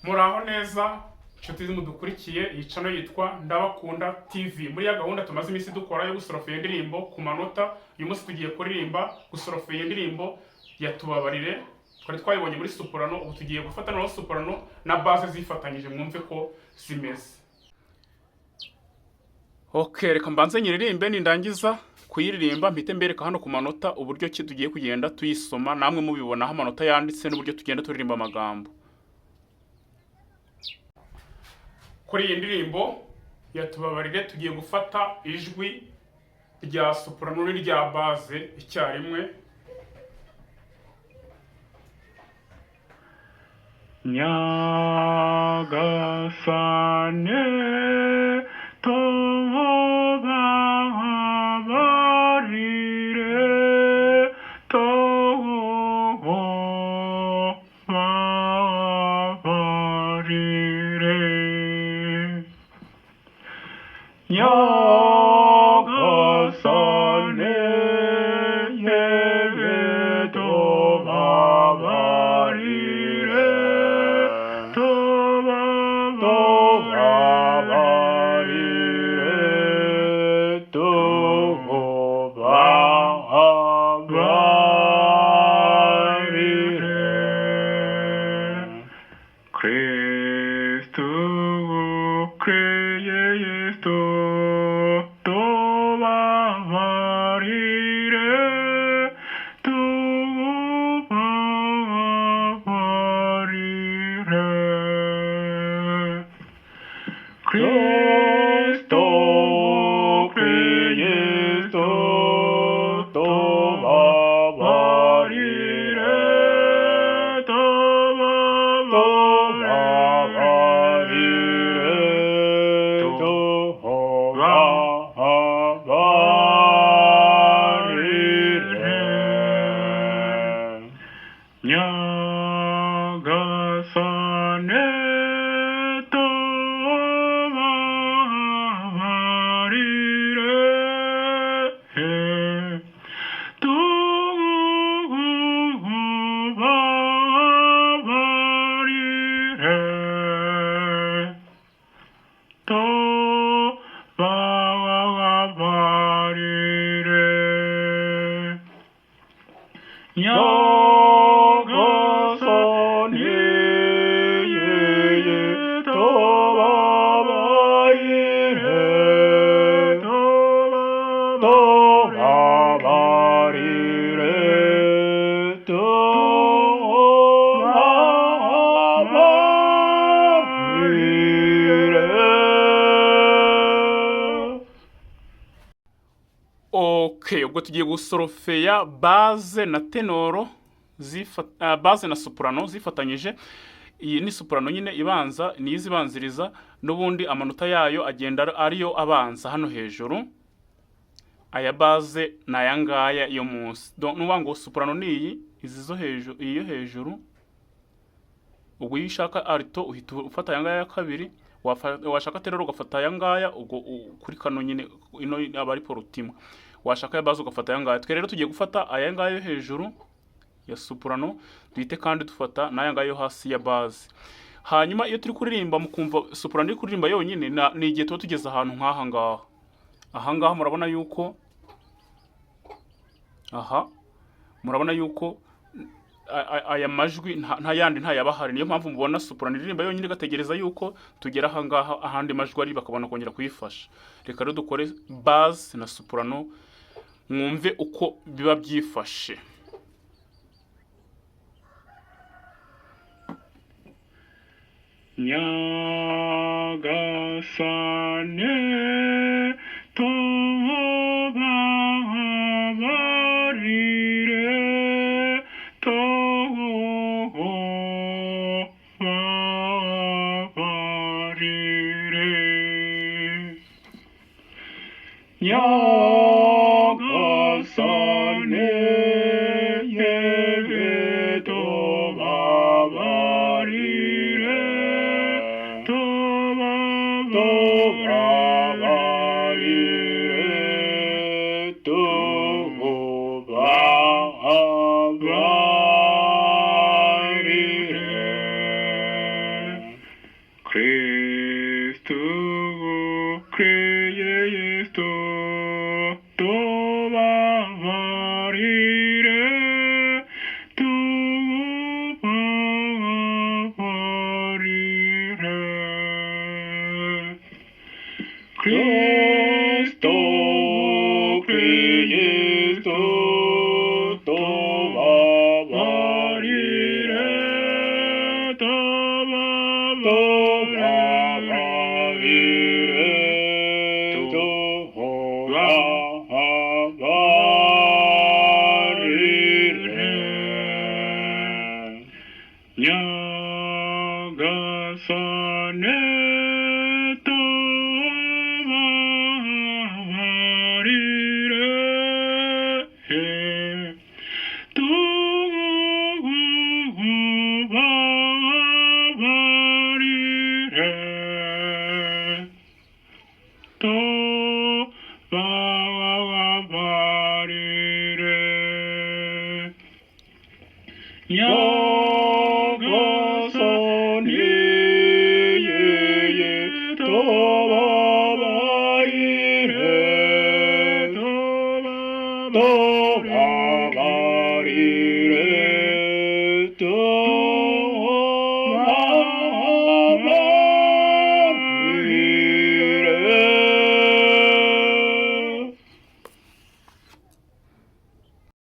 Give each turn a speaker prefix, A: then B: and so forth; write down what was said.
A: Muraho neza inshuti mudukurikiye. Iyi channel yitwa Ndabakunda TV. Muri ya gahunda tumaze iminsi dukora yo gusorofera indirimbo ku manota, uyu munsi tugiye kuririmba gusorofera indirimbo ya Tubabarire. Twari twayibonye muri soprano, ubu tugiye gufata noneho soprano na basse zifatanyije, mwumve ko zimeze. Ok, reka mbanze nyiririmbe, nindangiza kuyiririmba mpite mbereka hano ku manota uburyo ki tugiye kugenda tuyisoma, namwe mubibonaho amanota yanditse n'uburyo tugenda turirimba amagambo. Kuri iyi ndirimbo ya Tubabarire tugiye gufata ijwi rya soprano n'irya basse icyarimwe. Nyagasane tubabarire, tubabarire. Nyagasane yewe tubabarire, tubabarire, tubabarire. Kristu, Kristu, tubabarire, tubabarire. Kristu, Kristu, tubabarire, tubabarire, tubabarire. Nyagasane tubabarire, tubabarire, tubabarire. Nyagasane tubabarire, tubabarire, tubabarire. Ok, ubwo tugiye gusorofeya basse na ténor, basse na soprano zifatanyije. Iyi ni soprano nyine ibanza, niyo izibanziriza, n'ubundi amanota yayo agenda ariyo abanza hano hejuru. Aya basse ni aya ngaya yo munsi. Donc nuvuga ngo soprano ni iyi, izi zo hejuru, iyi yo hejuru. Ubwo iyo ushaka alto uhita ufata aya ngaya ya kabiri, washaka ténor ugafata aya ngaya. Ubwo kuri kano nyine ino aba ari portima, washaka aya basse ugafata aya ngaya. Twe rero tugiye gufata aya ngaya yo hejuru ya soprano, duhite kandi dufata n'aya ngaya yo hasi ya basse. Hanyuma iyo turi kuririmba mukumva soprano iri kuririmba yonyine, ni igihe tuba tugeze ahantu nk'aha ngaha. Aha ngaha murabona yuko, aha murabona yuko aya majwi nta yandi ntayaba ahari. Niyo mpamvu mubona soprano iririmba yonyine, igategereza yuko tugera aha ngaha ahandi majwi ari, bakabona kongera kuyifasha. Reka rero dukore basse na soprano mwumve uko biba byifashe. Nyagasane tubabarire, tubabarire. Nyagasane yewe tubabarire, tubabarire, tubabarire. Kristu, Kristu, tubabarire, tubabarire. Kristo, Kristo, tubabarire, tubabarire, tubabarire. Nyagasane tubabarire, tubabarire, tubabarire. Nyagasani tubabarire,